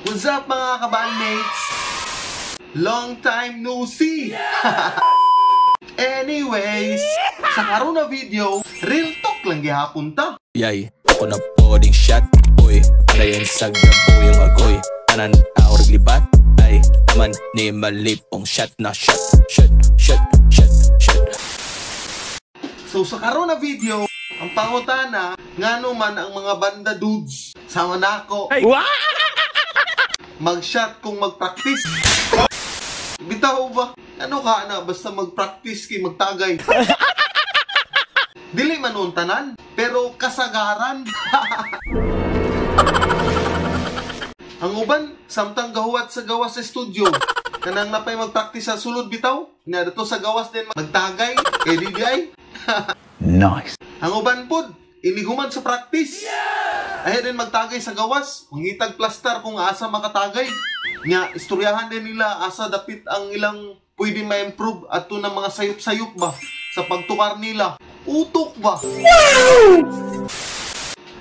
What's up, mga kabandmates? Long time no see! Anyways, sa karon na video, real talk lang gihapon ta. Yay, ako na poding shot. Uy, dayon sa gabuyong agoy. Tanan awrag libat. Ay, taman ni malipong shot na shot. Shot, shot, shot, shot. So sa karon na video, ang pangutana, ngano man ang mga banda dudes sama nako mag-shot kung mag-practice. Bitaw ba? Ano ka na basta mag-practice kay magtagay. Dili man noon tanan, pero kasagaran. Ang uban samtang gahuwat sa gawas sa studio, kanang napay mag-practice sa sulod bitaw, nya dato sa gawas din magtagay kay di ay. Nice. Ang uban pod, inihuman sa practice. Ay din magtagay sa gawas, mangitag plaster kung asa makatagay. Nya istoryahan din nila asa dapit ang ilang pwede ma-improve adto ng mga sayop-sayop ba sa pagtukar nila. Utok ba?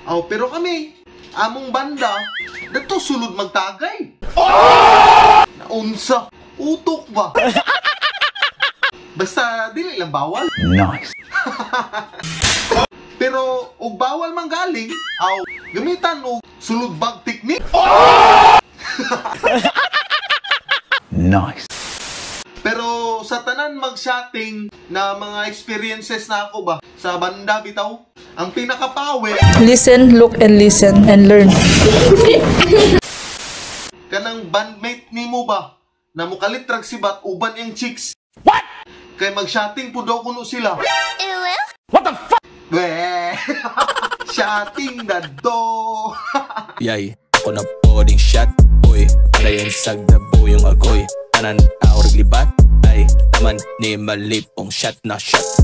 Aw, pero kami, among banda, dato sulod magtagay. Naunsa, utok ba? Basta dili lang bawal. Nice. Pero og bawal man galing, aw gamitan og sulod bag technique. Nice. Pero sa tanan mag-shotting na mga experiences na ako ba sa banda bitaw, ang pinakapawe Listen, look, and listen, and learn. Kanang bandmate nimo ba na mukalit rag sibat uban iyang chicks. What? Kay mag-shotting pud daw kuno sila. What the fuck? Weh. Shotting na do. Yay, ako na poding shot. Uy, dayon sa gabuyong agoy. Tanan awrag libat. Ay, taman ni malipong shot na shot.